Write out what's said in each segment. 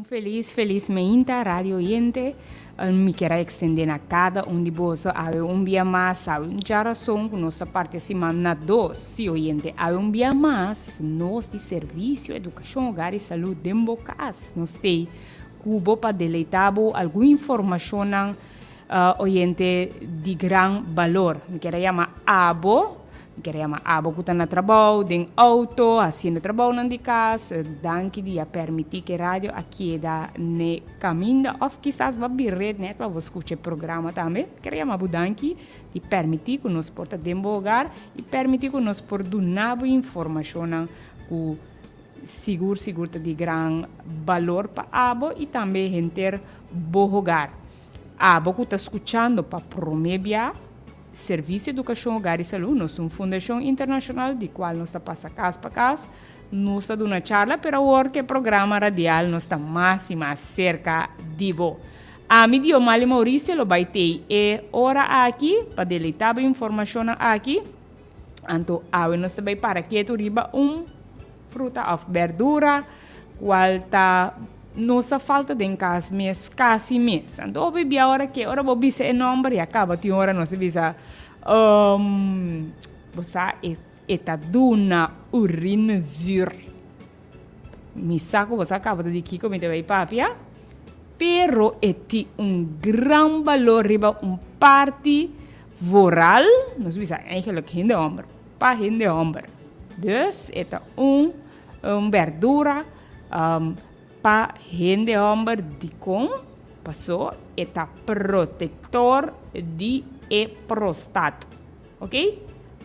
Felis felis meinta radio oyente. Mi kier a extende na cada un di boso awe un bia mas awe un djarason cu nos ta parti e siman na dos. Si oyente awe un bia mas nos di Servicio Educacion Hogar y Salud den bo cas nos tey cu bo pa deleita bo algun informacionnan Oyente di gran balor. Mi kier a yama abo, mi kier a yama abo ku ta na trabou, den outo, hasiendo trabounan di kas. Danki di a permití ku e radio a keda n'e kaminda òf kisas bo a bin ret nèt pa bo skucha e programa tambe. Mi kier a yama bo danki di permití ku nos por ta den bo hogar i permití ku nos por duna bo informashonnan ku sigur sigur ta di gran balor pa abo i tambe henter bo hogar. Abo ku ta skuchando pa promé bia, Servisio Edukashon Hogar i Salú, nos ta un fundashon internashonal di kual nos ta pasa kas pa kas, nos ta duna charla, pero awor ku e programa radial nos ta mas i mas serka di bo. Ami Diomali Mauricio lo bai tei e ora aki pa deleitá bo informashonnan aki. Anto awe nos ta bai para ketu riba un fruta of berdura cual ta no sa falta den cas mes casi mes. Anto hopi bia ora ke ora bo bisa e nomber ya caba tin ora nos ta bisa bo sa e e ta duna urinezuur. Mi sa ku bo sa caba ta di kiko mi ta bai papia. Pero e tin un gran balor riba un parti vooral, nos bisa eigenlijk hende homber, pa hende homber. Dus e ta un un berdura pa hende homber dikon? Paso e ta protector di e prostat. Ok?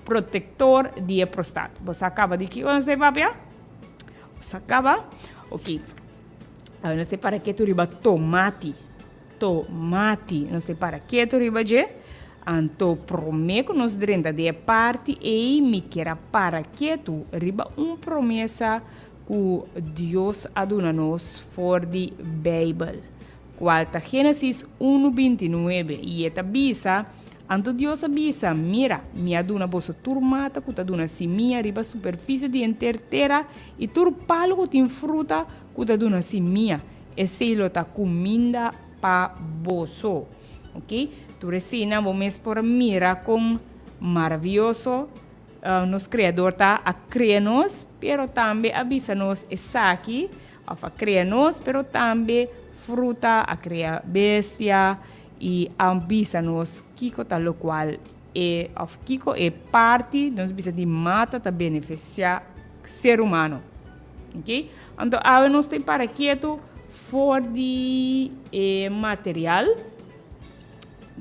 Protector di e prostat. Bo sa caba di kiko nos ta papia? Bo sa caba? Ok. Awe nos ta para ketu riba tomati. Tomati. Nos ta para ketu riba dje. Anto prome ku nos drenta den e parti ei mi kier a para ketu riba un promesa ku Dios a duna nos for di Beibel, kual ta Génesis unu 29, i e ta bisa, Anto Dios a bisa, Mira, mi a duna boso tur mata ku ta duna simia riba superfisio di henter tera i tur palu ku tin fruta ku ta duna simia. Esei lo ta kuminda pa boso. Ok, tur eseinan bo mes por mira kon maravioso nos Kreador ta. A krea nos, pero tambe a bisa nos esaki, òf a krea nos, pero tambe fruta, a krea bestia i a bisa nos kiko ta lokual e, òf kiko e parti, nos bisa di mata ta benefisiá ser humano. Ok, anto awe nos ta para ketu for di e material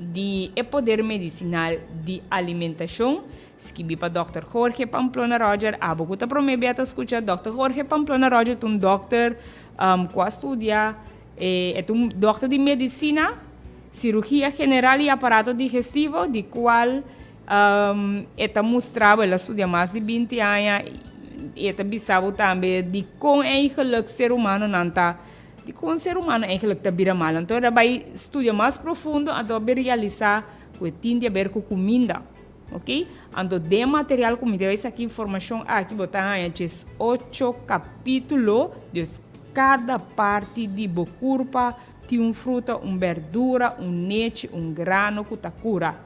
di e poder medisinal di alimentashon, skibi pa dòkter Jorge Pamplona Roger. Abo ku ta promé bia ta skucha dòkter Jorge Pamplona Roger ta un dòkter ku a studia, e ta un dòkter di medisina, sirugia general i aparato digestivo, di kual E ta mustra bo, el a studia mas di 20 aña, i e ta bisa bo tambe dikon eigenlijk ser humanonan ta, dikon ser humano eigenlijk ta bira mal. Anto el a bai studia mas profundo, anto a bin realisa ku e tin di aber ku kuminda. Ok, anto den material ku mi ta bai saki informashon aki bo ta haña 18 kapitulo, dus kada parti di bo kurpa tin un fruta, un berdura, un nechi, un grano ku ta kura.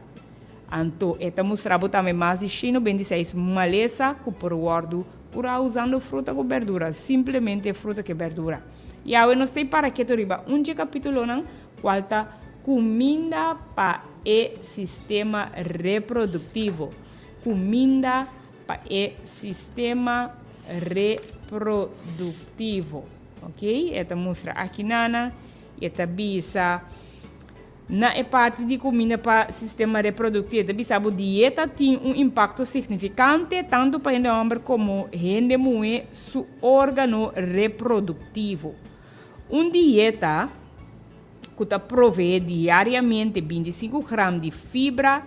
Anto e ta mustra bo tambe mas di 126 malesa ku por wòrdu kurá usando fruta ku berdura, simplemente fruta ku berdura. I awe nos ta e para ketu riba un dje kapitulonan kual ta Kuminda pa e sistema reproduktivo. Kuminda pa e sistema reproduktivo. Ok, e ta mustra akinana i e ta bisa. Na e parti di kuminda pa sistema reproduktivo ta bisa bo dieta tin un impakto signifikante tantu pa hende hòmber komo hende muhé su órgano reproduktivo. Un dieta ku ta proveé diariamente 25 gram di fibra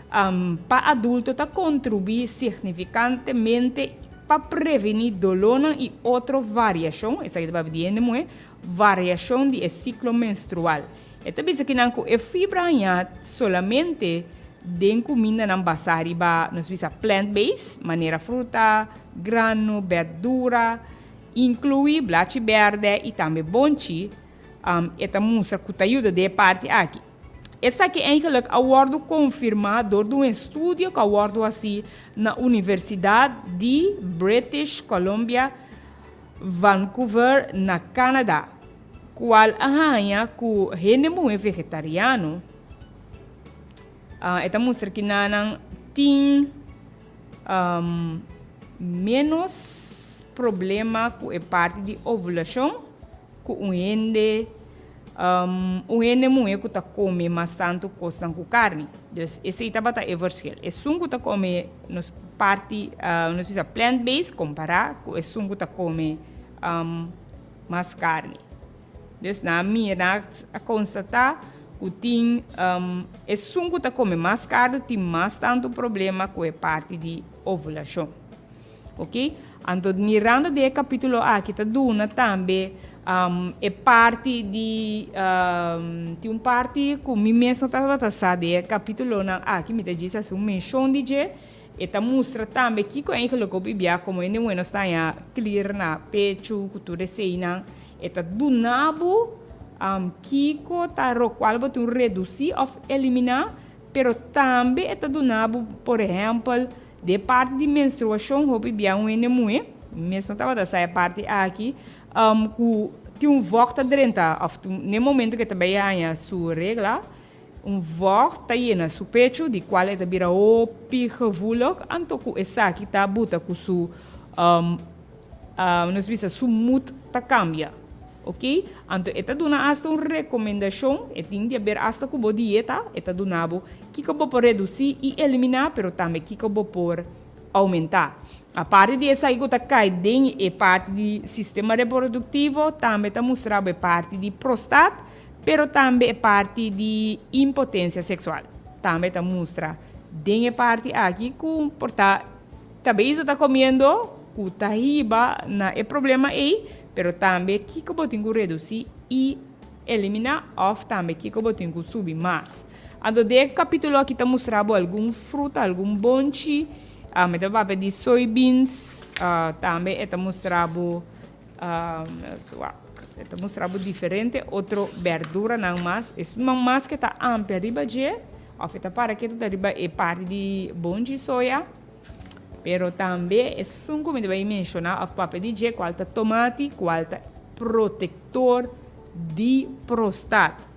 pa adulto ta kontribuí signifikantemente pa prevení dolónan i otro variashon, esaki ta papia di hende muhé, variashon di e siklo menstrual. E ta bisa kinan ku e fibra hañá solamente den kumindanan basá riba, nos bisa plant base, manera fruta, grano, berdura, inkluí blachi bèrdè i tambe bonchi, e ta mustra ku ta yuda den e parti aki. Esaki eigenlijk a wòrdu konfirmá dor di un estudio ku a wòrdu hasí na Universidat di British Columbia, Vancouver na Canada, kual a haña ku hende muhé vegetariano, e ta mustra ki nan tin ménos problema ku e parti di ovulashon ku un hende un hende muhé ku ta kome mas tantu kosnan ku karni. Dus esei tabata e verschil. Esun ku ta kome nos parti nos bisa plant based kompará ku esun ku ta kome mas karni. Dus nan a mira, nan a konstatá ku tin esun ku ta kome mas karni tin mas tantu problema ku e parti di ovulashon. Ok, anto mirando den e kapítulo aki ta duna tambe e parti di tin un parti ku mi mes no tabata sa den e kapítulonan aki, mi ta djis hasi un menshon di dje, e ta mustra tambe kiko eigenlijk hopi bia komo hende muhé nos ta haña klir na pechu ku tur eseinan, e ta duna bo kiko ta lokual bo tin redusí òf eliminá, pero tambe e ta duna bo por ehèmpel De parti di menstruashon hopi bia un hende muhe, mi mes no tabata sa e parti aki, ku tin un vògt ta drenta òf n'e momento ku e ta bai haña su regla, un vògt ta yena su pechu di kual e ta bira hopi gevoelig, anto ku esaki ta buta ku su nos bisa su mood ta kambia. Ok, anto e ta duna asta un rekomendashon, e tin di aber asta ku bo dieta, e ta duna bo kiko bo por redusí i eliminá, pero tambe kiko bo por oumentá. Aparte di esaki ku ta kai den e parti di sistema reproduktivo, tambe ta mustra bo e parti di prostat, pero tambe e parti di impotensia seksual. Tambe ta mustra den e parti aki ku por ta Tabeza ta comiendo cu ta hiba na e problema ey, pero tambe kico bo tin cu reduci y elimina of tambe kico bo tin cu subi mas. Anto den e capitulo aki ta mustra bo algun fruta, algun bonchi, mi ta papia di soybeans, tambe e ta mustra bo, e ta mustra bo diferente otro berduranan mas, esunnan mas ke ta amplia riba dje of e ta para ketu ta riba e parti di bonchi soya. Pero tambe esun ku mi ta bai menshoná òf papia di dje kual ta tomati, kual ta protektor di prostat.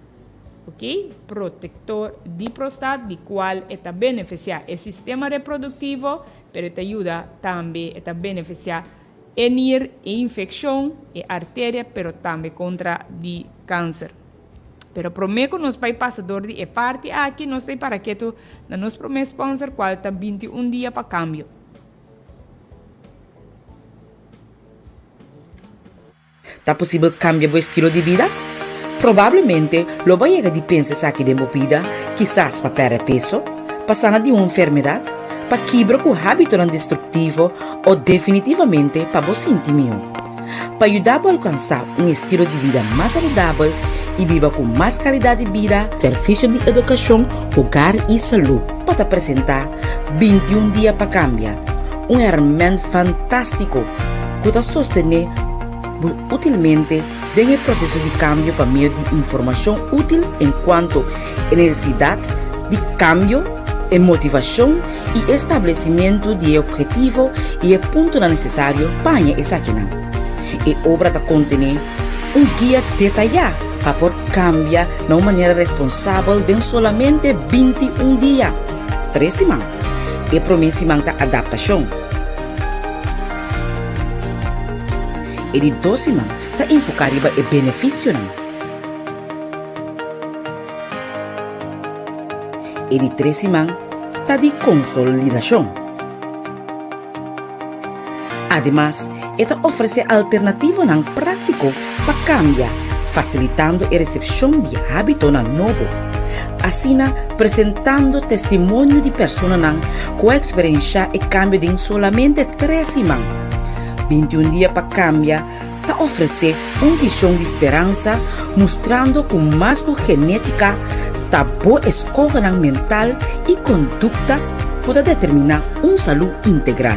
Ok, protektor di prostat di kual e ta benefisiá e sistema reproduktivo, pero e ta yuda tambe, e ta benefisiá e nir, e infekshon, e arteria, pero tambe kontra di kanser. Pero promé ku nos bai pasa dor di e parti aki, nos ta para ketu na nos promé sponsor kual ta 21 dia pa kambio. Ta posibel kambia bo estilo di bida? Probablemente lo bo a yega di pensa esaki den bo bida, kisas pa pèrdè peso, pa sana di un enfermedat, pa kibra ku hábitonan destruktivo o definitivamente pa bo sinti mihó. Pa yuda bo alkansá un estilo di bida mas saludabel i biba ku mas kalidat di bida, Servisio di Edukashon, Hogar i Salú pa ta presentá 21 Dia pa Kambia, un hèrmènt fantástiko ku ta sostené bo útilmente den e proseso di kambio pa medio di informashon útil enkuanto e nesesidat di kambio, e motivashon i e stablesimentu di e ophetivo i e puntonan nesesario pa haña esakinan. E obra ta kontené un guia detayá pa por kambia na un manera responsabel den solamente 21 dia, tres siman. E promé siman ta adaptashon. E di dos siman ta enfoká riba e benefisionan. E di tres siman ta di konsolidashon. Ademas, e ta ofresé alternativonan práktiko pa kambia, fasilitando e resepshon di hábitonan nobo, asina presentando testimonio di personanan ku a eksperenshá e kambio den solamente tres siman. 21 dia pa kambia ta ofresé un vishon di speransa mustrando ku mas ku genétika ta bo eskohonan mental i kondukta ku ta determiná un salú integral.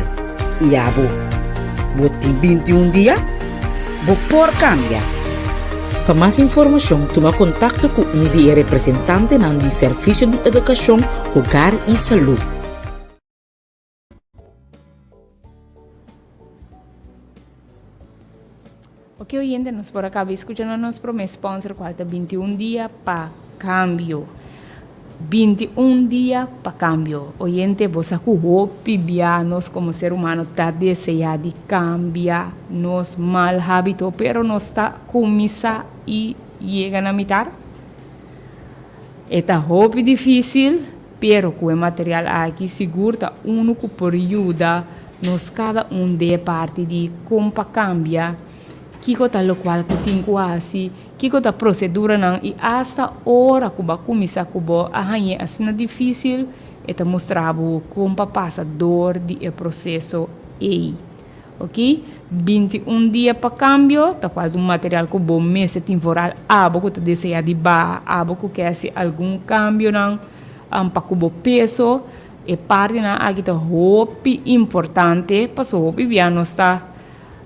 I abo, bo tin 21 dia? Bo por kambia! Pa mas informashon tuma kontakto ku un di e representantenan di Servisio di Edukashon, Hogar i Salú. Ok oyente, nos por a caba escucha na nos prome sponsor cual ta 21 dia pa cambio. 21 dia pa cambio. Oyente, bo sa cu hopi bia nos como ser humano ta desea di cambia nos mal habito, pero nos ta cuminsa y yega na mitar. E ta hopi dificil, pero cu e material aki sigur ta uno cu por yuda nos cada un den e parti di con pa cambia, kico ta locual cu tin cu haci, kico ta proceduranan y hasta ora cu bo a cuminsa cu bo a hañ'e asina dificil, e ta mustra bo con pa pasa door di e proceso ey. Ok, 21 dia pa cambio ta cual ta un material cu bo mester tin vooral abo cu ta desea di baha, abo cu ke haci algun cambionan pa cu bo peso. E partinan aki ta hopi importante paso hopi bia nos ta,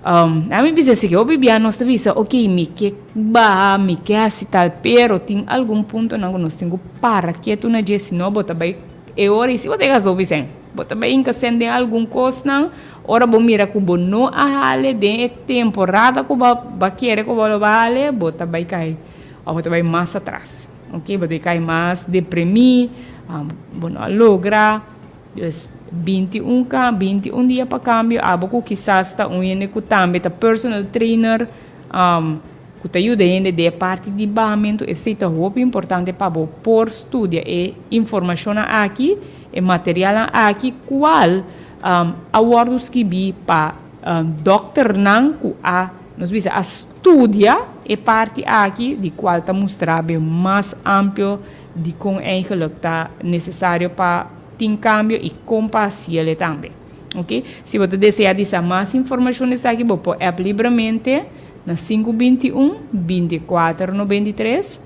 ami bisa esaki, hopi bia nos ta bisa ok mi ke baha, mi ke haci tal, pero tin algun puntonan cu nos tin cu para ketu na dje sino bo ta bay e ora y si bo ta gasta hopi cen, bo ta bay hinca cen den algun cosnan. Ora bo mira ku bo no a hale den e temporada ku bo a kere ku bo lo bai hale, bo ta bai kai òf bo ta bai mas atras, ok, bo ta bai kai mas deprimí, bo no a logra. Dus 21 ka 21 dia pa kambio, abo ku kisas ta un hende ku tambe ta personal trainer, ku ta yuda hende den e parti di bahamentu, esei ta hopi importante pa bo por studia e informashonnan aki, e materialnan aki, kual a wòrdu skibí pa dòkternan ku a, nos bisa, a studia e parti aki, di kual ta mustra be mas amplio dikon eigenlik ta nesesario pa tin kambio i kon pa hasiel e tambe. Oke, si bo ta deseá di sa mas informashon di esaki bo por app libremente na sinku 21 24 93,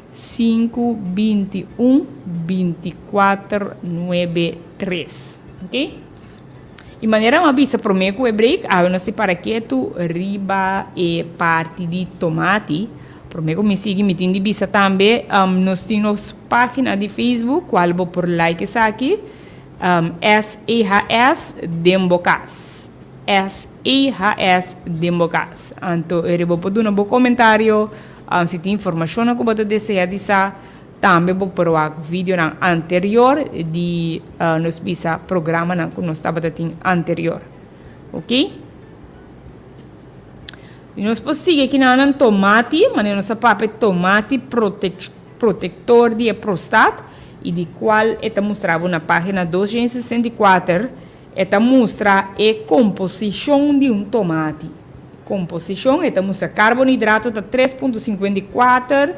Sinku 21 24 nuebe tres ok y manera mi a bisa prome cu e break awe nos tin para ketu riba e parti di tomati prome cu mi sigui mi tin di bisa tambe nos tin nos pagina di Facebook cual bo por like esaki SEHS den bo cas SEHS den bo cas anto eri bo por duna bo comentario. Si tin informashonnan ku bo ta desea di sa, tambe bo por wak videonan anterior di nos bisa programanan ku nos tabata tin anterior. Ok? I nos por sigui aki nan tomati, manera nos a papia tomati protektor di e prostat i di kual e ta mustra bo na pagina 264, e ta mustra e komposishon di un tomati. Komposishon, e ta mustra karbonhidrato ta tres punto 54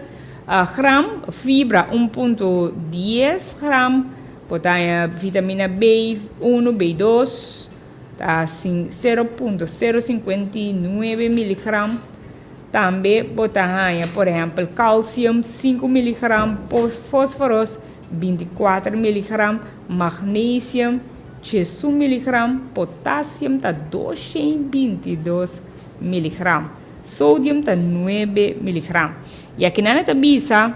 gram, fibra un punto dies gram, bo ta haña vitamina B uno, B dos ta sero punto sero sinkuenta i nuebe miligram, tambe bo ta haña por ehèmpel kalsium sinku miligram, fosforos 24 miligram, magnesium 11 miligram, potassium ta 222 miligram, sodium ta 9 miligram. I akinan e ta bisa,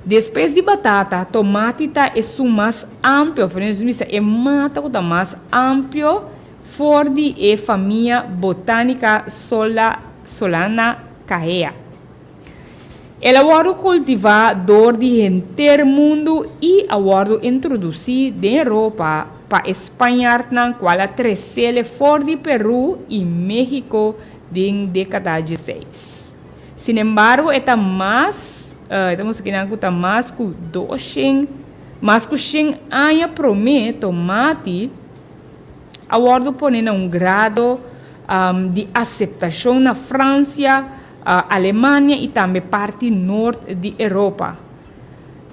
Despues di batata, tomati ta esun mas amplio, of nos bisa e mata ku ta mas amplio for di e famia botanica Solanaceae. El a wòrdu kultivá dor di henter mundu i a wòrdu introdusí den Europa pa e spañartnan kual a tresele for di Perú i México den dékada dieseis. Sinembargo e ta mas, e ta mustra kinan ku ta mas ku doshen, mas ku shen aña promé tomati a wòrdu pone na un grado di aseptashon na Fransia, Alemania i tambe parti nort di Europa.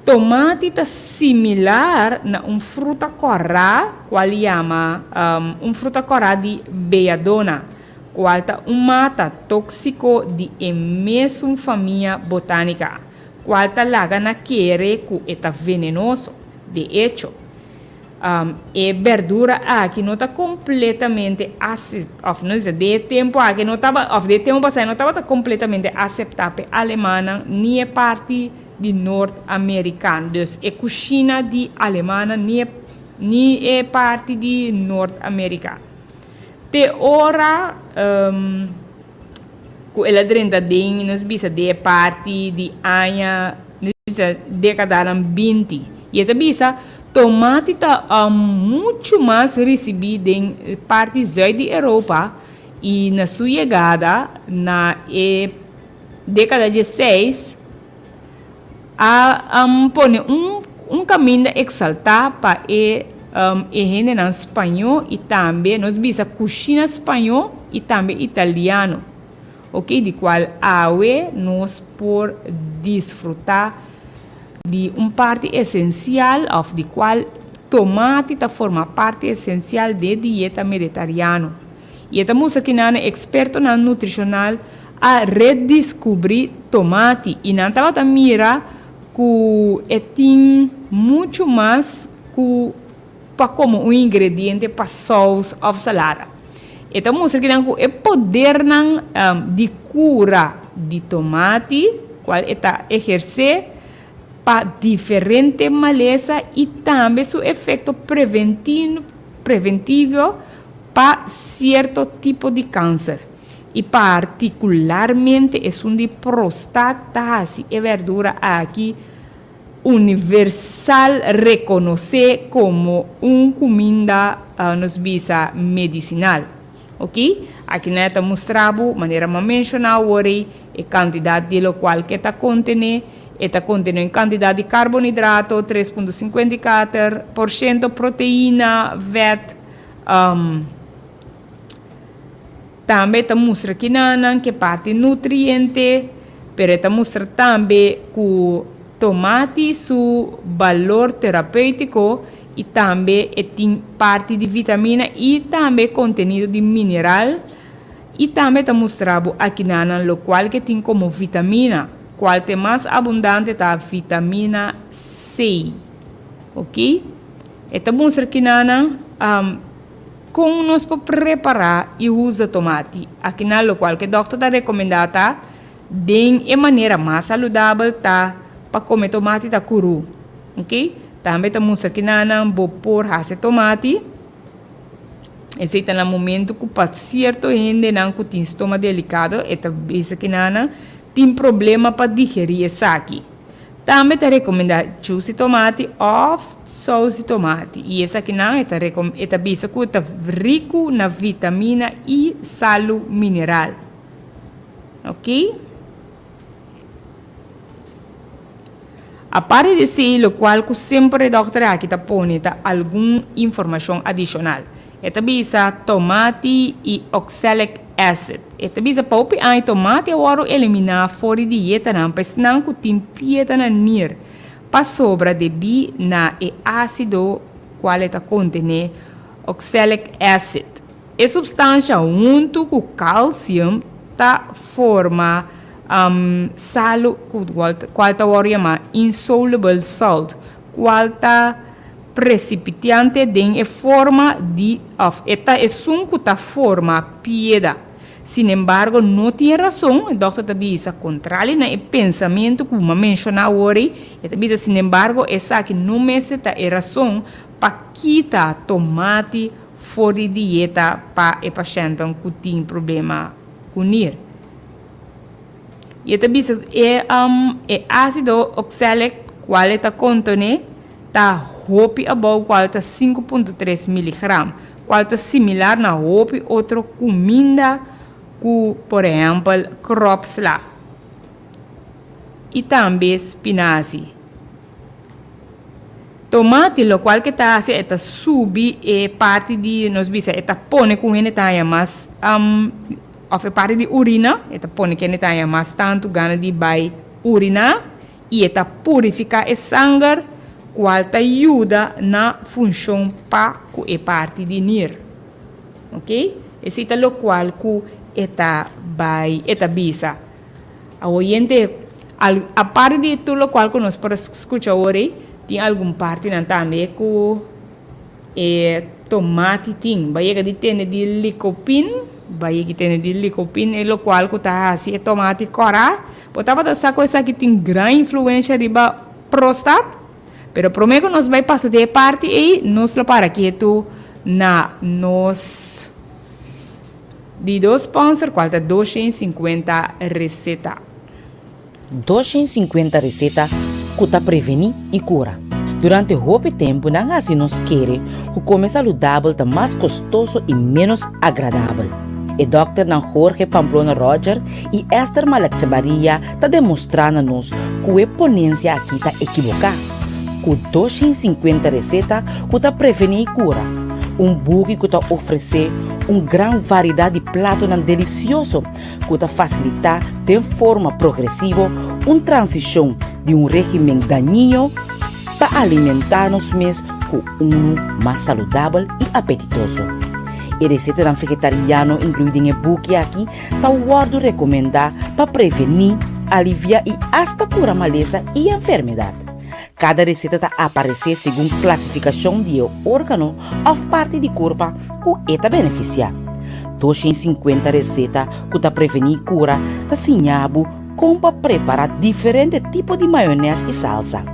Tomati ta similar na un fruta kòrá kual yama un fruta kòrá di belladona, kual ta un mata tóksiko di e mesun famia botánika, kual ta laga na kere ku e ta venenoso. De echo. E berdura aki no ta completamente of no bisa den e tempo aki no taba of den e tempo pasá no tabata completamente aceptá p'e alemannan ni e parti di Noord American. Dus e cushina di alemannan ni e ni e parti di Noord America. Te ora ku el a drenta den, nos bisa, den e parti di aña, nos bisa, dekadanan 20. I e ta bisa, Tomati ta muchu mas risibí den parti zùit di Europa i na su yegada na e dekada dieseis a pone un kaminda eksaltá pa e e hendenan spañó i tambe nos bisa kushina spañó i tambe italiano, ok, di kual awe nos por disfrutá di un parti esensial òf di kual tomati ta forma parti esensial den dieta medetariano. I e ta mustra ki nan ekspertonan nutrishonal a rediskubrí tomati i nan tabata mira ku e tin muchu mas ku pa komo un ingrediente pa sous òf salada. E ta mustra kinan ku e podernan di kura di tomati, kual e ta ehersé pa diferente malesa i tambe su efekto preventivo pa sierto tipo di kanser i partikularmente esun di prostat ta hasi e berdura aki universal rekonosé komo un kuminda nos bisa medisinal. Ok, aki nan e ta mustra bo manera mi a menshoná awor ei e kantidat di lokual ke ta kontené. E ta kontené un kantidat di karbonidrato, 3,54%, proteina, vèt. Tambe e ta mustra kinanan ke parti nutriente, pero e ta mustra tambe ku tomati su balor terapeutiko i tambe e tin parti di vitamina i tambe kontenido di mineral i tambe ta mustra bo akinanan lokual ke tin komo vitamina, kual te mas abundante ta vitamina C. Oke, e ta mustra kinanan. Kon nos por prepará i usa tomati? Akinan lokual ku e dòkter ta rekomendá ta den e manera mas saludabel ta pa kome tomati ta kurú. Oke. Tambe ta mustra kinanan bo por hasi tomati. Esei ta na momentu ku pa sierto hendenan ku tin stoma delikado e ta bisa kinanan tin problema pa digerí esaki. Tambe ta rekomendá jus di tomati òf sous di tomati i esakinan e ta e ta bisa ku ta riku na vitamina i salu mineral. Ok. Aparte di esei lokual ku semper e dòkter aki ta pone ta algun informashon adishonal. E ta bisa tomati i oxalic acid. E ta bisa pa hopi aña tomati a wòrdu eliminá for di dietanan pa esnan ku tin pieta na nir pasobra debí na e ásido kual e ta kontené, oxalic acid. E supstansha huntu ku kalsium ta forma salu kual ta wòrdu yamá insoluble salt kual ta Presipitiante den e forma di òf e ta esun ku ta forma pieda. Sinembargo, no tin e rason, e dòkter ta bisa, kontrali na e pensamentu ku bo a menshoná awor ei, e ta bisa, sinembargo, esaki no mester ta e rason pa kita tomati for di dieta pa e pashèntnan ku tin problema ku nir. I e ta bisa e e ásido oxalic kual e ta kontené ta hopi abou kual ta 5.3 miligram, kual ta similar na hopi otro kuminda ku por ehèmpel kropsla i tambe spinazi. Tomati lokual ke ta hasi e ta subi e parti di nos bisa e ta pone ku hende ta haña mas Of e parti di urina, e ta pone kende ta haña mas tantu gana di bai uriná i e ta purifiká e sanger kual ta yuda na funshon pa ku e parti di nir. Ok, esei ta lokual ku e ta bai, e ta bisa. Awor yente, al, aparte di tur lokual ku nos por a skucha awor ei, tin algun partinan tambe ku. E tomati tin. Bo a yega di tende di licopin? Bo a yega di tende di licopin, e locual cu ta haci e tomati cora? Bo tabata sa cu esaki tin gran influencia riba prostat? Pero prome cu nos bay pasa den e parti ey, nos lo para ketu na nos di dos sponsor, cual ta 250 Receta. 250 receta cu ta preveni y cura. Durante hopi tempo nan haci nos kere cu come saludabel ta mas costoso y menos agradabel. E dokternan Jorge Pamplona Roger y Esther Malexebarria ta demostra na nos cu e ponencia aki ta ekiboca. Cu 250 receta cu ta preveni y cura. Un buki cu ta ofrece un gran variedad di platonan delicioso ku ta fasilitá den forma progresivo un transishon di un régimen dañino pa alimentá nos mes ku unu mas saludabel i apetitoso. E resetanan vegetariano inkluí den e buki aki ta wòrdu rekomendá pa prevení, aliviá i asta kura malesa i enfermedat. Kada reseta ta aparesé segun klasifikashon di e órgano òf parti di kurpa ku e ta benefisiá. 250 reseta ku ta prevení kura ta siña bo kon pa prepará diferente tipo di mayonès i salsa,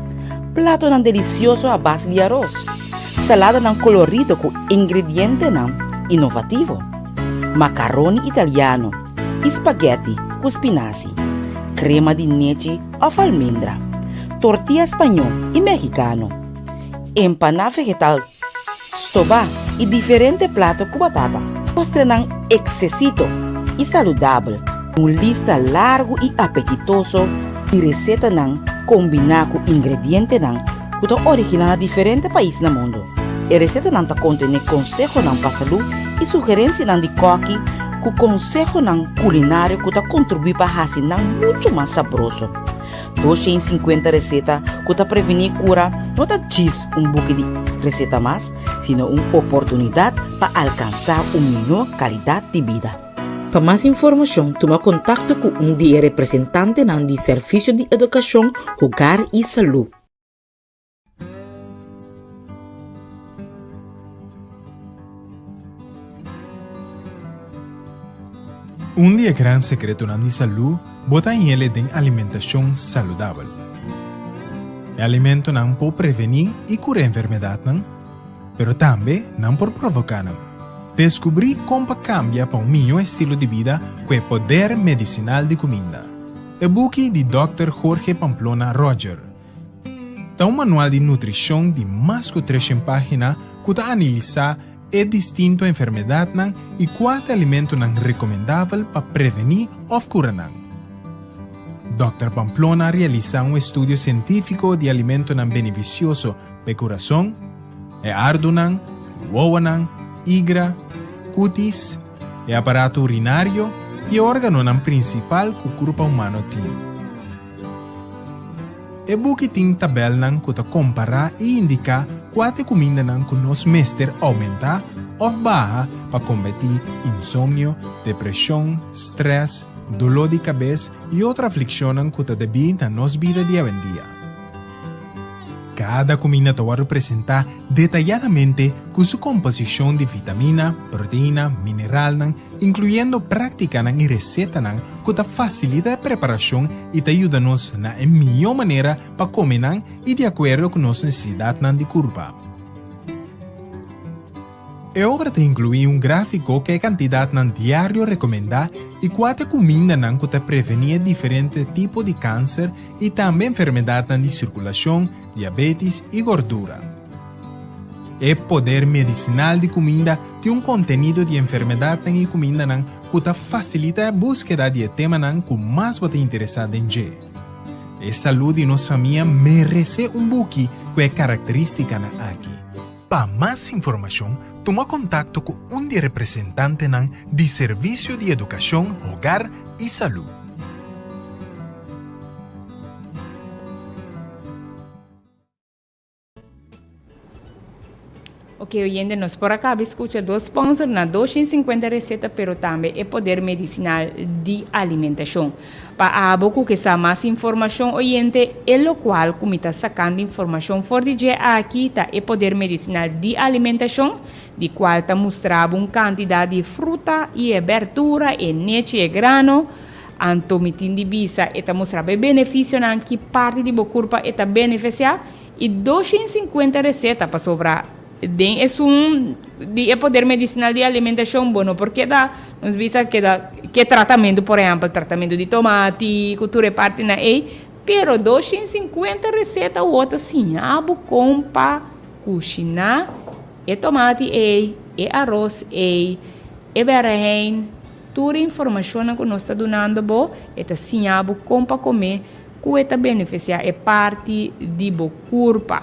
platonan delisioso a base di aros, saladanan kolorido ku ingredientenan inovativo, makaroni italiano i spagèti ku spinasi, krema di nechi òf almendra, tortilla spañó i mexicano, empaná vegetal stobá i diferente plato ku batata. Postrenan eksesito i saludabel. Un lista largu i apetitoso di resetanan kombiná ku ingredientenan ku ta originá na diferente pais na mundu. E resetanan ta kontené konsehonan pa salú i sugerensianan di kòki ku konsehonan kulinario ku ta kontribuí pa hasi nan muchu mas sabroso. 250 reseta ku ta prevení kura no ta djis un buki di reseta mas, sino un oportunidat pa alkansá un mihó kalidat di bida. Pa mas informashon tuma kontakto ku un di e representantenan di Servisio di Edukashon, Hogar i Salú. Un di e gran sekretonan di salú bo ta hañ'el den alimentashon saludabel. E alimentonan por prevení i kura enfermedatnan, pero tambe nan por provoká nan. Deskubrí kon pa kambia pa un mihó estilo di bida ku e poder medisinal di kuminda. E buki di Dòkter Jorge Pamplona Roger. Ta un manual di nutrishon di mas ku treshen página ku ta analisá e distinto enfermedatnan i kua ta alimentonan rekomendabel pa prevení òf kura nan. Dòkter Pamplona a realisá un estudio sientífiko di alimentonan benefisioso pa e kurason, e ardunan, wowonan, igra, kutis, e aparato urinario i e órganonan prinsipal ku kurpa humano tin. E buki tin tabèlnan ku ta kompará i indiká kua ta e kumindanan ku nos mester oumentá òf baha pa kombatí insomnio, depreshon, strès, doló di kabes i otro aflikshonnan ku ta debí na nos bida di awendia. Kada kuminda ta wòrdu presentá detayadamente ku su komposishon di vitamina, proteina, mineralnan, inkluyendo práktikanan i resetanan ku ta fasilita e preparashon i ta yuda nos na e mihó manera pa kome nan i di akuerdo ku nos nesesidatnan di kurpa. E obra ta inkluí un gráfiko ku e kantidatnan diario rekomendá i kua ta e kumindanan ku ta prevení e diferente tipo di kanser i tambe enfermedatnan di sirkulashon, diabetis i gordura. E poder medisinal di kuminda tin un kontenido di enfermedatnan i kumindanan ku ta fasilita e búskeda di e temanan ku mas bo ta interesá den dje. E salú di nos famia meresé un buki ku e karakterístikanan aki. Pa mas informashon, tuma kontakto ku un di e representantenan di Servisio di Edukashon, Hogar i Salú. Ok oyente nos por a caba scucha dos sponsor na 250 receta pero tambe e poder medicinal di alimentacion. Pa abo cu ke sa mas informacion oyente e locual cu mi ta sacando informacion for di dje aki ta e poder medicinal di alimentacion di cual ta mustra bo un cantidad di fruta y e berdura e nechi e grano anto mi tin di bisa e ta mustra bo e beneficionan ki parti di bo curpa e ta beneficia I 250 reseta, pasobra den esun di e poder medisinal di alimentashon bo no por keda, nos bisa keda ke tratamentu, por ehèmpel tratamentu di tomati ku tur e partinan ei, pero 250 reseta awor ta siña bo kon pa kushiná e tomati ei, e aros ei, e bèrèhein, tur e informashonnan ku nos ta dunando bo, e ta siña bo kon pa kome. Ku e ta benefisiá e parti di bo kurpa.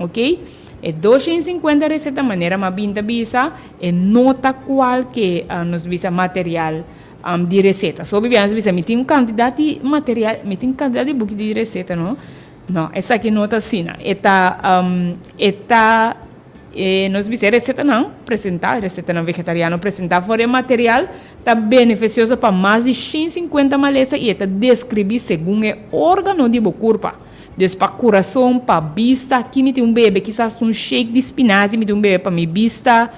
Ok? E 250 reseta manera m'a bin ta bisa e no ta kualke nos bisa material di reseta. So bibiana nos bisa mi tin un kantidat di material, mi tin kantidat di buki di reseta no. No, esaki no ta asina. E ta e ta E nos bisa e resetanan presentá, e resetanan vegetariano presentá for e material ta beneficioso pa mas di 150 malesa i e ta deskribí segun e órgano di bo kurpa. Dus pa kurason, pa bista, aki mi tin un bebe kisas un shake di spinazi mi tin un bebe pa mi bista,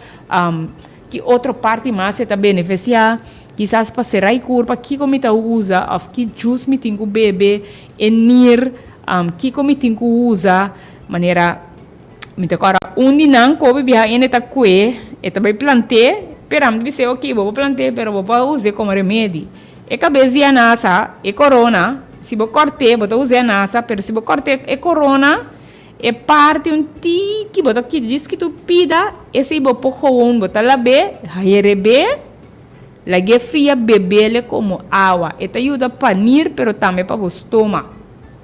ki otro parti mas e ta benefisiá, kisas pa será e kurpa, kiko mi ta usa òf ki jus mi tin ku bebe, e nir, kiko mi tin ku usa, manera. Mi ta kòrda un di nan kobe biaha ene ta kue, e ta bai plant'é, pero ami ta bis'é, oke, bo por plant'é, pero bo por us'é komo remedi. E kabes di anasa, e korona, si bo kòrt'é, bo ta us'é anasa, pero si bo kòrt'é e korona, e parti un tiki, bo ta kita djis kita un pida, esei bo por gewoon, bo ta lab'é, hereb'é, lag'é fria, beb'é komo awa. E ta yuda pa nir, pero tambe pa bo stoma.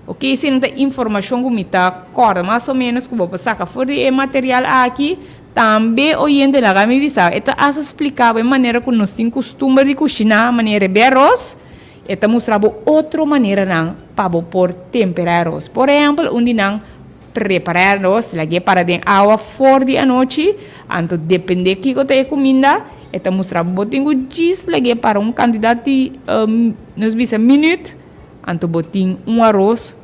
Ok, esei ta informashon ku mi ta kòrda mas o ménos ku bo por saka for di e material aki. Tambe oyente laga mi bisa, e ta hasta splika bo e manera ku nos tin kustumber di kushiná, manera rebe aros, e ta mustra bo otro maneranan pa bo por temperá aros. Por ehèmpel, un di nan, prepará aros, lag'é para den awa for di anochi, anto dependé kiko ta e kuminda, e ta mustra bo bo tin ku djis lag'é para un kantidat di, nos bisa, minüt. Anto bo tin un aros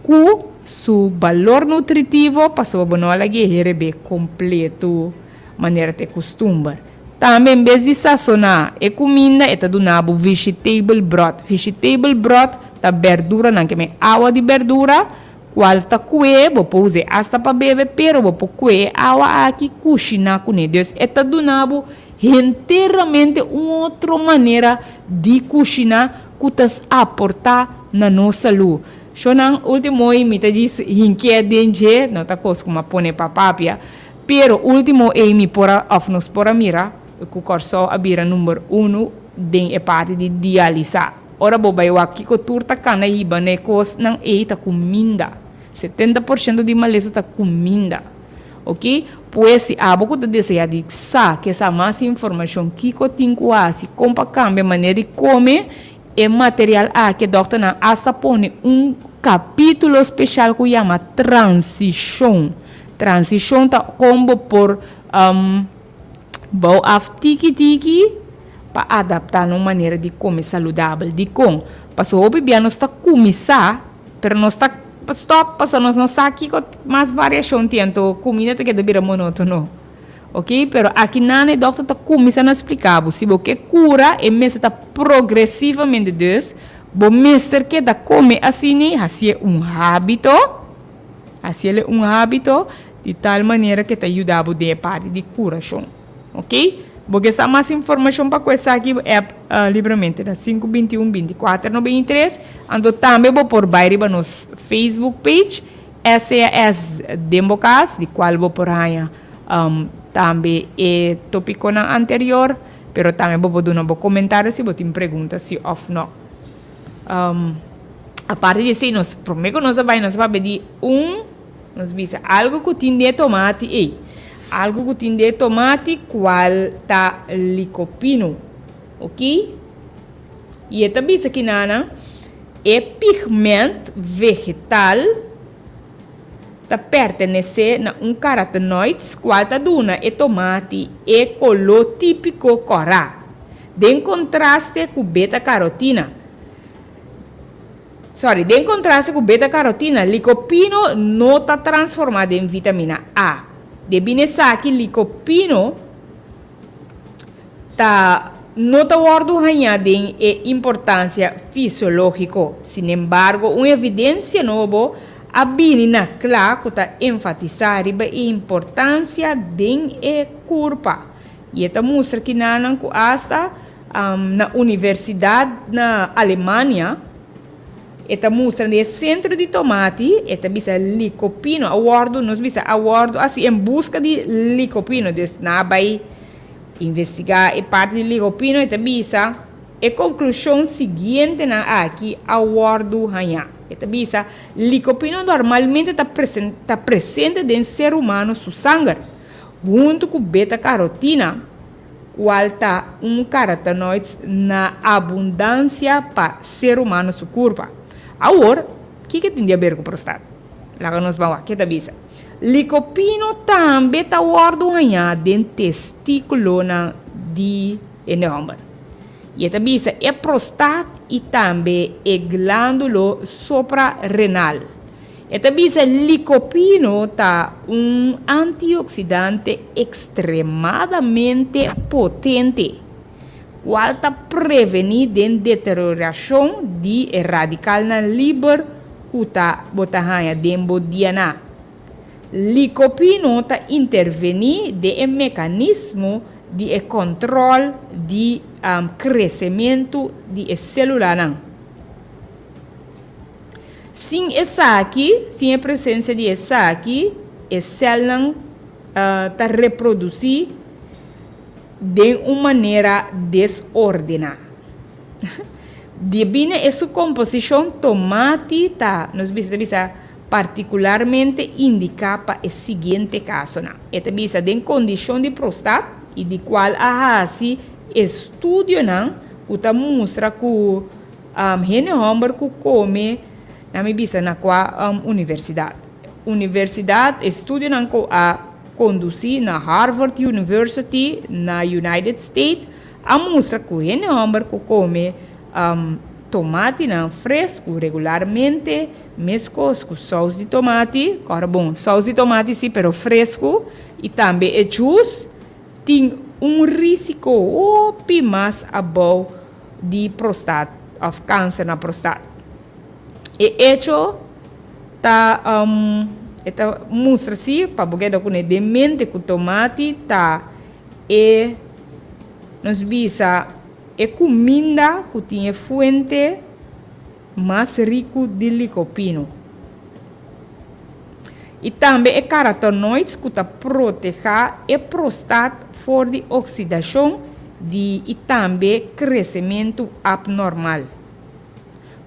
ku su balor nutritivo pasobra bo no a lag'é herebé kompleto manera ta e kustumber. Tambe en bes di sasoná e kuminda e ta duna bo vegetable broth. Vegetable broth ta berduranan ke men awa di berdura kual ta kue, bo por us'é asta pa bebe pero bo por kue e awa aki kushiná kuné. Dus e ta duna bo henteramente un otro manera di kushiná ku ta aportá na nos salú. Shonnan, último ei mi ta djis hinkié den dje, no ta kos ku mi a pone pa papia, pero último ei mi por a, òf nos por a mira ku Kòrsou a bira number unu den e parti di dialisá. Ora bo bai wak kiko tur ta kana hiba na e kosnan ei ta kuminda. 70 por shento di malesa ta kuminda. Ok, pues si abo ku ta deseá di sa ke sa mas informashon kiko tin ku hasi kon pa kambia manera di kome, e material aki e dòkternan asta pone un kapítulo speshal ku yama transishon. Transishon ta kon bo por bou af tiki tiki pa adaptá na un manera di kome saludabel. Dikon? Pasobra hopi bia nos ta kuminsá Pero nos ta stop pasobra nos no sa kiko mas variashon tin, anto kumida ta keda bira monótono. Ok, pero aki nan e dòkter ta kuminsá na splika bo, si bo ke kura e mester ta progresivamente, dus bo mester keda kome asini, hasié un hábito, hasiel un hábito di tal manera ke ta yuda bo den e parti di kurashon. Ok, bo ke sa mas informashon pa ku esaki bo app libremente na sinku 21 24 93, anto tambe bo por bai riba nos Facebook page SCAS den bo kas di kual bo por haña tambe e topikonan anterior, pero tambe bo por duna bo komentario si bo tin pregunta si òf no. Aparte di esei nos prome ku nos a bai nos a papia di un. Nos bisa algo ku tin den e tomati ei. Algo ku tin den e tomati kual ta licopino. Ok? I e ta bisa kinana e pigment vegetal. ta pertenesé na un carotenoids kual ta duna e tomati e koló típiko kòrá, den kontraste ku beta-karotina. Sorry, den kontraste ku beta-karotina, likopino no ta transformá den vitamina A. Debí na esaki likopino ta no ta wòrdu hañá den e importansia fisiológiko. Sinembargo, un evidensia nobo a bini na kla ku ta enfatisá riba e importansia den e kurpa i e ta mustra kinanan ku asta na universidat na Alemania E ta mustra di e sentro di tomati, e ta bisa likopino a wòrdu, nos bisa a wòrdu hasi en buska di likopino. Dus nan a bai investigá e parti di likopino, e ta bisa e konklushon siguientenan aki a wòrdu hañá. E ta bisa likopino normalmente ta ta presente den ser humano su sanger, huntu ku beta-karotina. Cual ta un carotenoids na abundancia pa ser humano su curpa. Awor, kiko tin di haber cu prostat? Laga nos ban wak ke ta bisa. Licopino tambe ta wordo haña den testiculonan di hende homber. Y e ta bisa e prostat y tambe e glandulo soprarenal. E ta bisa licopino ta un antioksidante ekstremadamente potente, kual ta prevení den deteriorashon di e radikalnan liber ku ta bo ta haña den bo DNA. Licopino ta intervení den e mekanismo di e kòntròl di kresementu di e sélulanan. Sin esaki, sin e presencia di esaki, e celnan ta reproduci den un manera desordena. Debí na e su composicion, tomati ta, nos bisa ta bisa, particularmente indica pa e siguiente casonan. E ta bisa den condicion di prostat y di cual a haci estudionan cu ta mustra cu Hende homber ku kome na mi bisa na kua universidat. Universidat, estudionan ku a kondusí na Harvard University na United State a mustra ku hende homber ku kome tomatinan fresku regularmente meskos ku sous di tomati, kòrda bon, sous di tomati si pero fresku i tambe e jus tin un risiko hopi mas abou di prostat of kanser na prostat. E echo ta e ta mustra si pa bo keda kune den mente ku tomati ta e nos bisa e kuminda ku tin e fuente mas riku di likopino. I tambe e carotenoids ku ta protehá e prostat for di oksidashon di i tambe kresementu apnormal.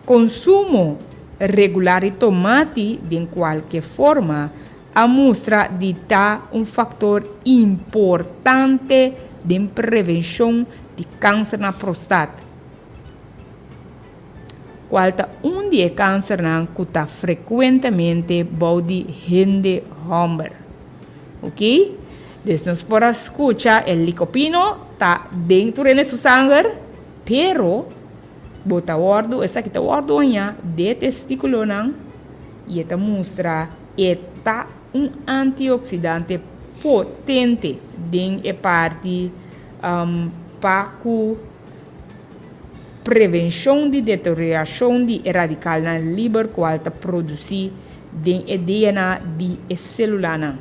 Konsumo regular di tomati den kualke forma a mustra di ta un faktor importante den prevenshon di kanser na prostat. Cual ta un di e cancernan cu ta frecuentemente bou di hende homber. Ok, dus nos por a scucha e licopino ta den tur hende su sanger, pero bo ta wordo, esaki ta wordo haña de testiculonan y e ta mustra e ta un antioxidante potente den e parti pa cu Prevenshon di deteriorashon di e radikalnan liber kual ta produsí den e DNA di e selulanan.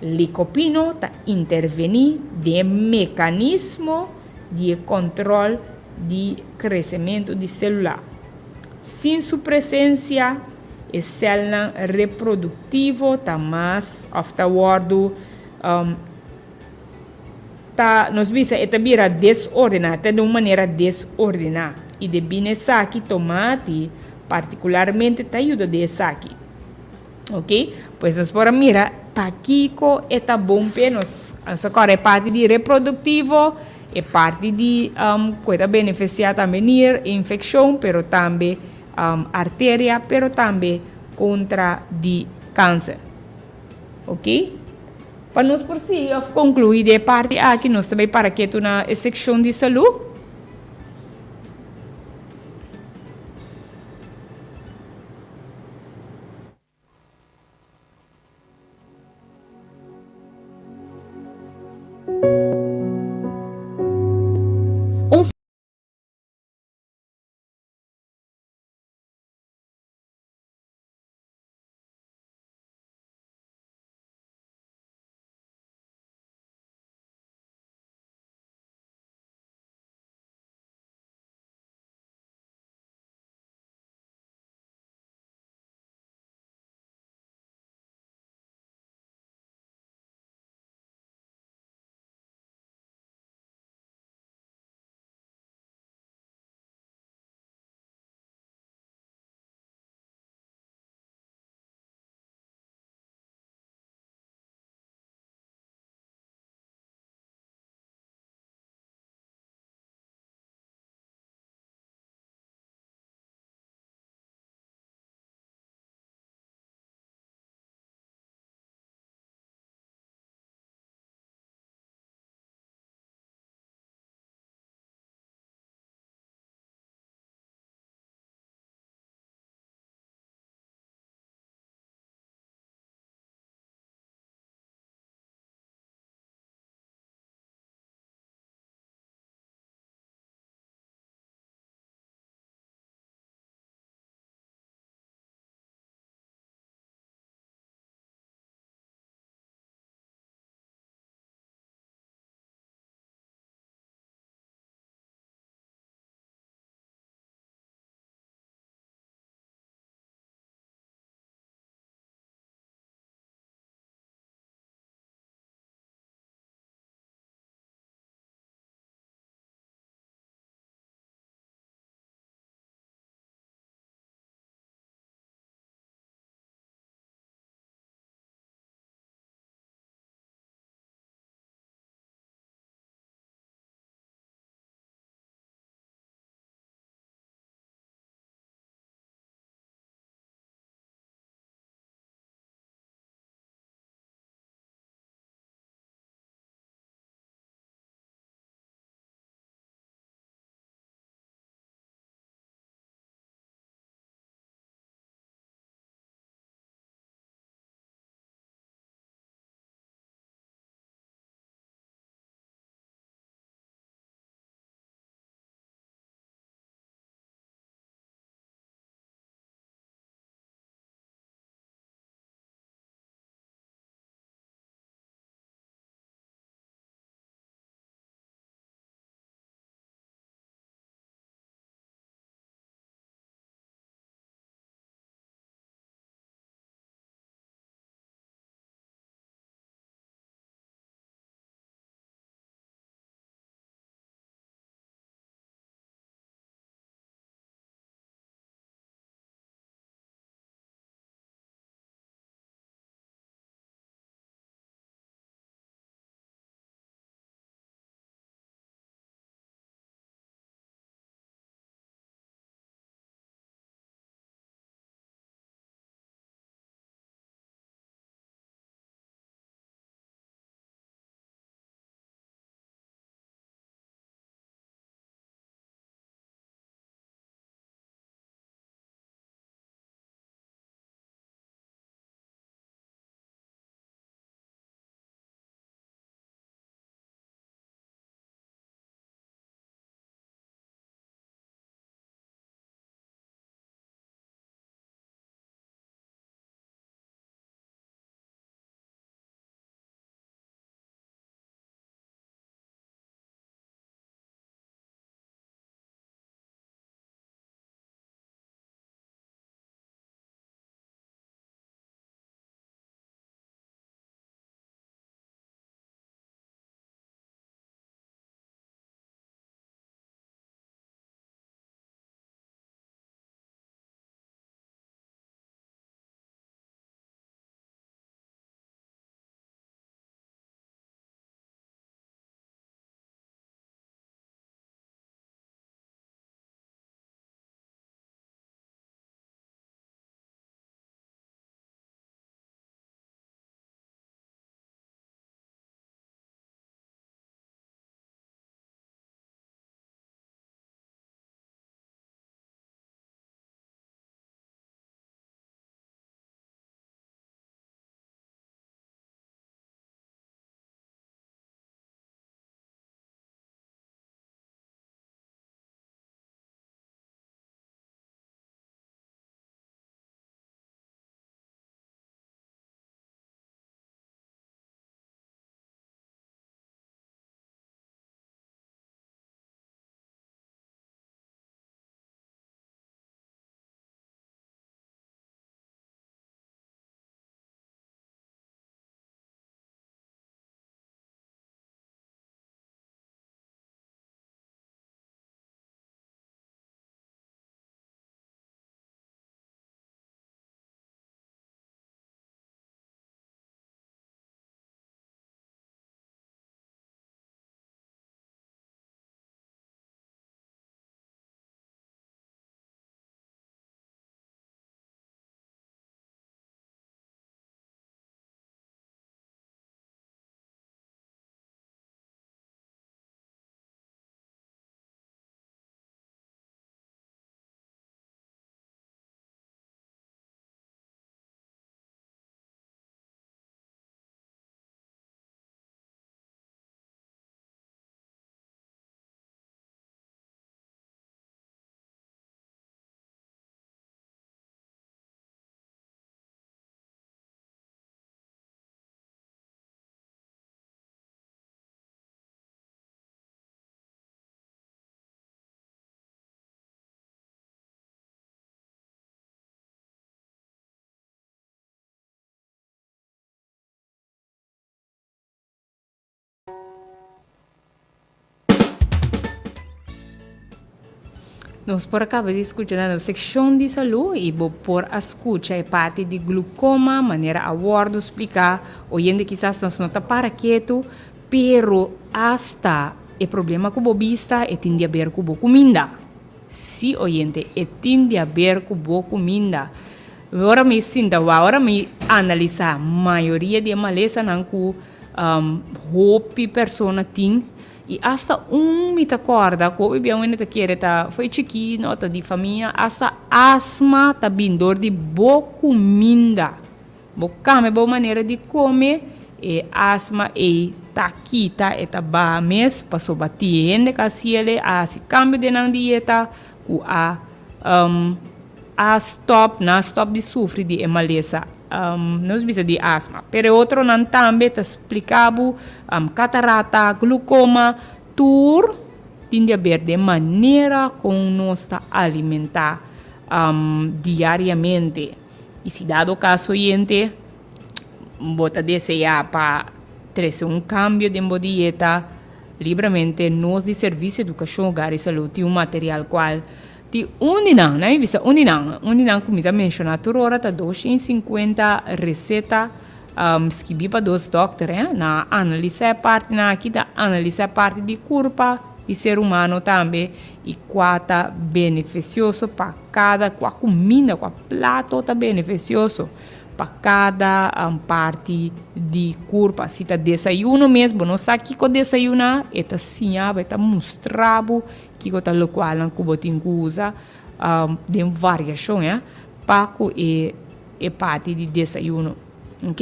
Likopino ta intervení den e mekanismo di e kòntròl di kresementu di selula. Sin su presensia, e sèlnan reproduktivo ta mas òf ta wòrdu Ta, nos bisa, e ta bira desordená, ta den un manera desordená. I debí na esaki, tomati partikularmente ta yuda den esaki. Ok, pues nos por a mira pakiko e ta bon p'e. Nos, nos a kòrda e parti di reproduktivo, e parti di ku e ta benefisiá tambe nir, infekshon, pero tambe arteria, pero tambe kontra di kanser. Ok? Pa nos por sigui òf konkluí di e parti aki nos ta bai para ketu na e sekshon di salú. Un Nos por a kaba di skucha na nos sekshon di salú i bo por a skucha e parti di glukoma manera a wòrdu spliká. Oyente kisas nos no ta para ketu, pero asta e problema ku bo bista e tin di aber ku bo kuminda. Sí, oyente, e tin di aber ku bo kuminda. Ora mi sinta wak, ora mi analisá mayoria di e malesanan ku hopi persona tin, i asta un mi ta kòrda ku hopi bia un hende ta kere ta fo'i chikí, no ta di famia, asta asma ta bin dor di bo kuminda. Bo kambia bo manera di kome, e asma ei ta kita, e ta baha mes, pasobra tin hende ku a hasi el, a hasi kambio den nan dieta ku a a stòp, nan a stòp di sufri di e malesa, nos bisa di asma. Pero e otronan tambe ta splika bo, katarata, glukoma, tur tin di aber den manera kon nos ta alimentá diariamente. I si dado kaso oyente bo ta deseá pa trese un kambio den bo dieta, libramente nos di Servisio Edukashon Hogar i Salud tin un material kual tin un di nan, nan mi bisa un di nan, un di nan ku mi ta menshoná tur ora ta 250 reseta skibí pa dos dòkter, nan a analisá e partinan aki, ta analisá e parti di kurpa di ser humano tambe i kua ta benefisioso pa Kada kua kuminda, kua plato ta benefisioso pa kada parti di kurpa. Si ta desayuno mes, bo no sa kiko desayuná, e ta siña bo, e ta mustra bo kiko ta lokualnan ku bo tin ku usa den variashon ya pa ku e e parti di desayuno. Ok,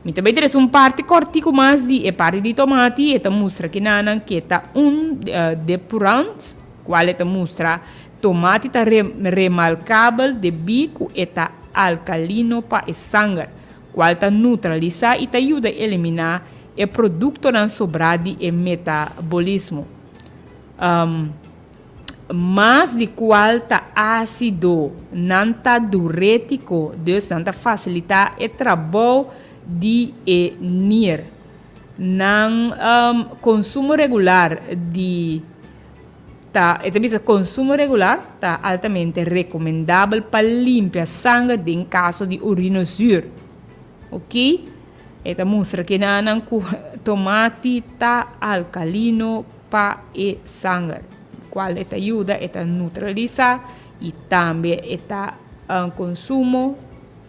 mi ta bai trese un parti kòrtiku mas di e parti di tomati, e ta mustra kinanan ke ta un depurant, kual e ta mustra Tomati ta remalkabel debí ku e ta alkalino pa e sanger, kual ta nutralisá i ta yuda eliminá e produktonan sobrá di e metabolismo. Mas di kual ta ásido, nan ta durétiko, dus nan ta fasilitá e trabou di e nier. Nan konsumo regular di. Ta, e ta bisa konsumo regular ta altamente rekomendabel pa limpia sanger den kaso di urinozuur. Ok, e ta mustra kinanan ku tomati ta alkalino pa e sanger, kual e ta yuda, e ta nutralisa i tambe e ta konsumo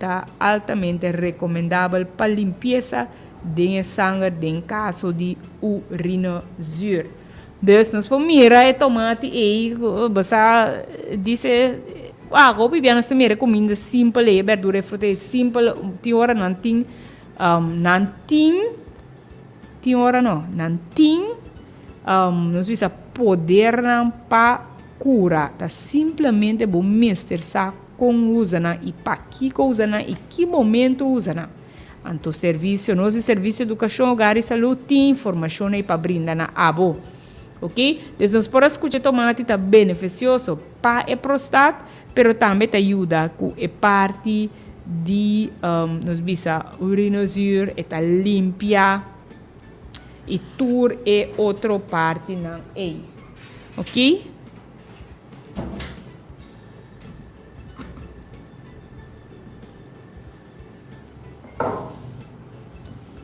ta altamente rekomendabel pa limpiesa den e sanger den kaso di urinozuur. Dus nos por mira e tomati ei, bo sa dice, ah, hopi bia nos ta mira e kuminda simpel ei, e berdura e fruta ei simpel, tin ora nan tin, nan tin, tin ora no, nan tin, nos bisa podernan pa kura, ta simplemente bo mester sa kon usa nan i pakiko usa nan i ki momento usa nan. Anto servisio, nos di Servisio Edukashon, Hogar i Salú tin informashon ei pa brinda na abo. Ok, dus nos por a skucha tomati ta benefisioso pa e prostat, pero tambe ta yuda ku e parti di nos bisa urinozuur, e ta limpia i tur e otro partinan ei. Ok.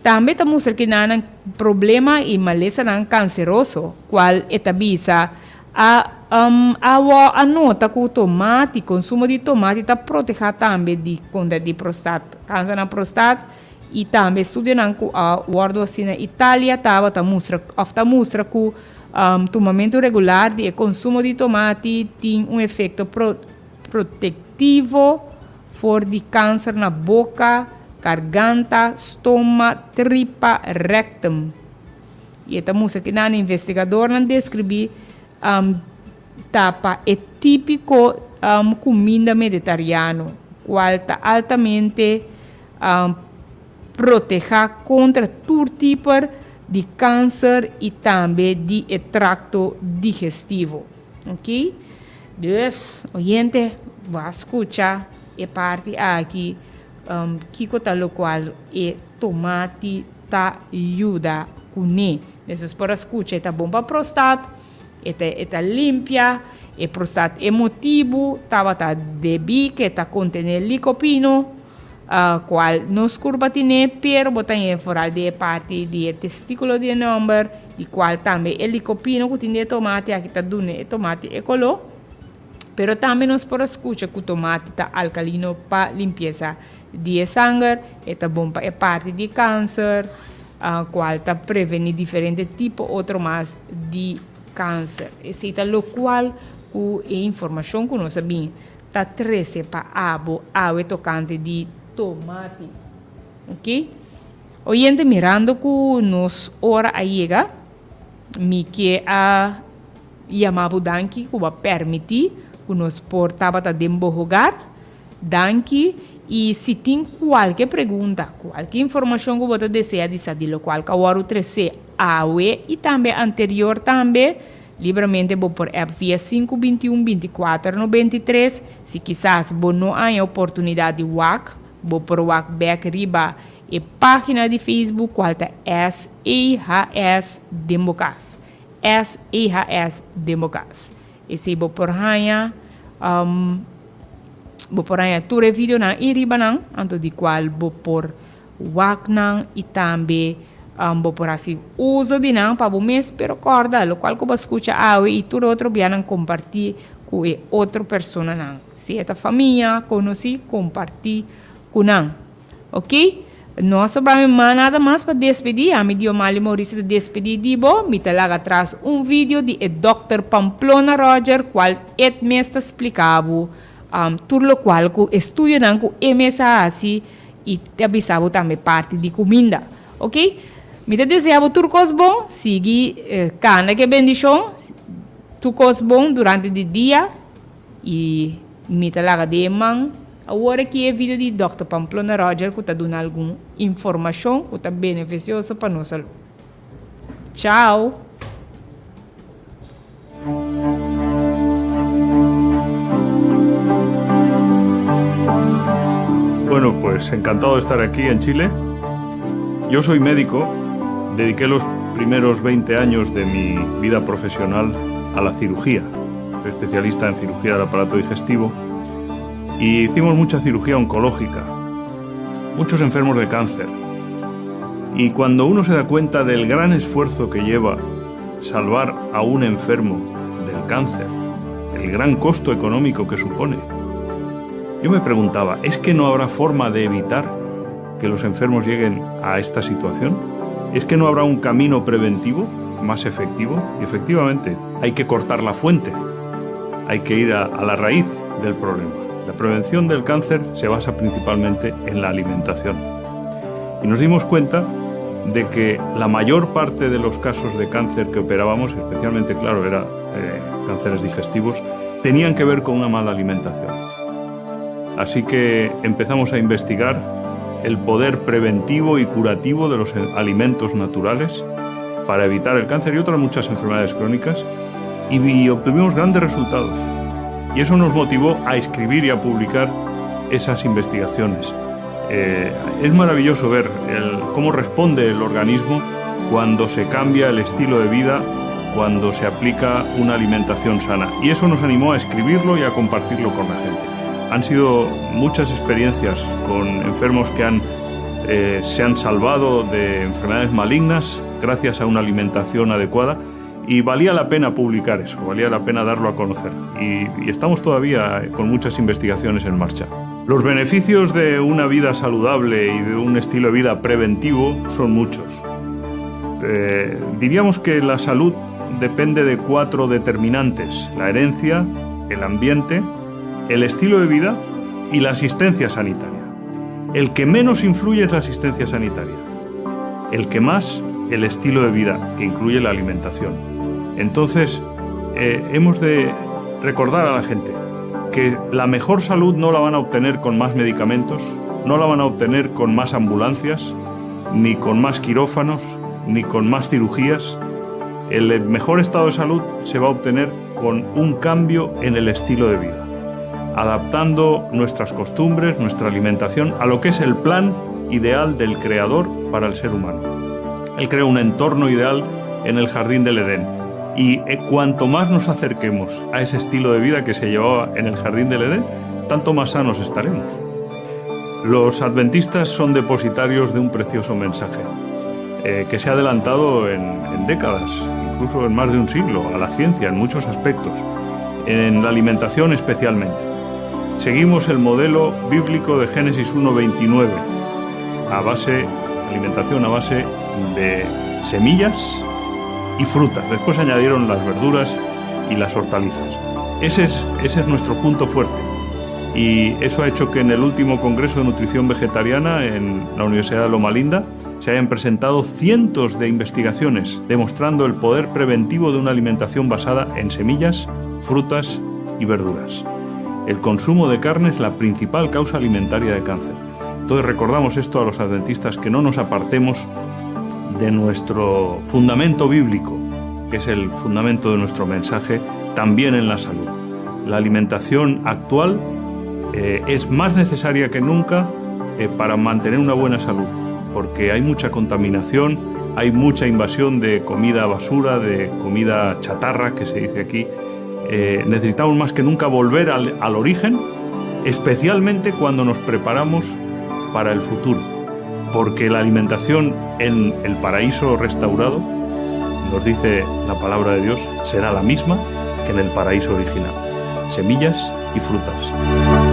Tambe ta mustra ki nan problema i malesanan kanseroso, kual e ta bisa a a a nota ku tomati, konsumo di tomati ta protehá tambe di kontra di prostat, kanser na prostat i tambe estudionan ku a wòrdu hasi na Italia tabata mustra òf ta mustra ku tumamentu regular di e konsumo di tomati tin un efekto protektivo For di kanser na boka, garganta, stoma, tripa, rectum. I e ta mustra ki nan investigadornan deskribí ta pa e típiko kuminda meditariano, kual ta altamente protehá kontra tur tipo di kanser i tambe di e trakto digestivo. Ok. Dus, oyente, bo a skucha e parti aki, kiko ta lokual e tomati ta yuda kuné. Dus nos por a skucha e ta bon pa prostat, E ta e ta limpia e prostat. E motibu tabata debí ku e ta kontené likopino, kual no skur pa tine, pero bo ta hañ'é foral di e parti di e testíkulo di e nòmber, di kual tambe e likopino ku tin den e tomati aki ta duna e tomati e koló. Pero tambe nos por a skucha ku tomati ta alkalino pa limpiesa di e sanger, e ta bon pa e parti di kanser, kual ta prevení diferente tipo otro mas di kanser. Esei ta lokual ku e informashon ku nos a bin ta trese pa abo awe tokante di tomati. Ok. Oyente mirando ku nos ora a yega, mi ke a yama bo danki ku bo a permití ku nos por tabata den bo hogar. Danki y si tin cualke pregunta, cualke informacion cu bo ta desea di sa di locual cu a wordo trece awe y tambe anterior tambe, libramente bo por app via sinku bintiun binticuater 93. Si kisas bo no haña oportunidad di wak, bo por wak bek riba e pagina di Facebook cual ta SEHS den bo cas. SEHS den bo cas. Esei bo por haña bo por haña tur e videonan i riba nan, anto di kual bo por wak nan i tambe bo por hasi uso di nan pa bo mes, pero kòrda lokual ku bo a skucha awe i tur otro bianan kompartí ku e otro personanan, si e ta famia, konosí, kompartí ku nan. Ok, no a sobra mi mas nada mas pa despedi, ami Diomali Mauricio ta despedi di bo, mi ta laga atras un video di e Dòkter Pamplona Roger cual et mes ta splica bo tur locual cu estudionan cu e mes a haci y ta bisa bo tambe parti di cuminda. Ok, mi ta desea bo tur cos bon, sigui cana cu e bendicion, tur cos bon durante di dia. Y mi ta laga den e man awor aki e video di Dòkter Pamplona Roger cu ta duna algun informacion cu ta beneficioso pa nos salud. Chao! Bueno, pues encantado de estar aquí en Chile. Yo soy médico, dediqué los primeros 20 años de mi vida profesional a la cirugía especialista en cirugía del aparato digestivo, y hicimos mucha cirugía oncológica, muchos enfermos de cáncer. Y cuando uno se da cuenta del gran esfuerzo que lleva salvar a un enfermo del cáncer, el gran costo económico que supone, yo me preguntaba, ¿es que no habrá forma de evitar que los enfermos lleguen a esta situación? ¿Es que no habrá un camino preventivo más efectivo? Y efectivamente, hay que cortar la fuente, hay que ir a, la raíz del problema. La prevención del cáncer se basa principalmente en la alimentación. Y nos dimos cuenta de que la mayor parte de los casos de cáncer que operábamos, especialmente, claro, era eh, cánceres digestivos, tenían que ver con una mala alimentación. Así que empezamos a investigar el poder preventivo y curativo de los alimentos naturales para evitar el cáncer y otras muchas enfermedades crónicas y obtuvimos grandes resultados. Y eso nos motivó a escribir y a publicar esas investigaciones. Eh, es maravilloso ver cómo responde el organismo cuando se cambia el estilo de vida, cuando se aplica una alimentación sana. Y eso nos animó a escribirlo y a compartirlo con la gente. Han sido muchas experiencias con enfermos que han, eh, se han salvado de enfermedades malignas gracias a una alimentación adecuada y valía la pena publicar eso, valía la pena darlo a conocer. Y, estamos todavía con muchas investigaciones en marcha. Los beneficios de una vida saludable y de un estilo de vida preventivo son muchos. Eh, diríamos que la salud depende de cuatro determinantes, la herencia, el ambiente, el estilo de vida y la asistencia sanitaria. El que menos influye es la asistencia sanitaria. El que más, el estilo de vida, que incluye la alimentación. Entonces, eh, hemos de recordar a la gente que la mejor salud no la van a obtener con más medicamentos, no la van a obtener con más ambulancias, ni con más quirófanos, ni con más cirugías. El mejor estado de salud se va a obtener con un cambio en el estilo de vida, adaptando nuestras costumbres, nuestra alimentación a lo que es el plan ideal del creador para el ser humano. Él creó un entorno ideal en el jardín del Edén. Y eh, cuanto más nos acerquemos a ese estilo de vida que se llevaba en el jardín del Edén, tanto más sanos estaremos. Los adventistas son depositarios de un precioso mensaje eh, que se ha adelantado en, en décadas, incluso en más de un siglo, a la ciencia en muchos aspectos, en la alimentación especialmente. Seguimos el modelo bíblico de Génesis 1.29, a base, alimentación a base de semillas y frutas. Después añadieron las verduras y las hortalizas. Ese es, ese es nuestro punto fuerte. Y eso ha hecho que en el último Congreso de Nutrición Vegetariana en la Universidad de Loma Linda se hayan presentado cientos de investigaciones demostrando el poder preventivo de una alimentación basada en semillas, frutas y verduras. El consumo de carne es la principal causa alimentaria de cáncer. Entonces recordamos esto a los adventistas, que no nos apartemos de nuestro fundamento bíblico, que es el fundamento de nuestro mensaje, también en la salud. La alimentación actual eh, es más necesaria que nunca eh, para mantener una buena salud, porque hay mucha contaminación, hay mucha invasión de comida basura, de comida chatarra, que se dice aquí. Eh, necesitamos más que nunca volver al, al origen, especialmente cuando nos preparamos para el futuro, porque la alimentación en el paraíso restaurado, nos dice la palabra de Dios, será la misma que en el paraíso original, semillas y frutas.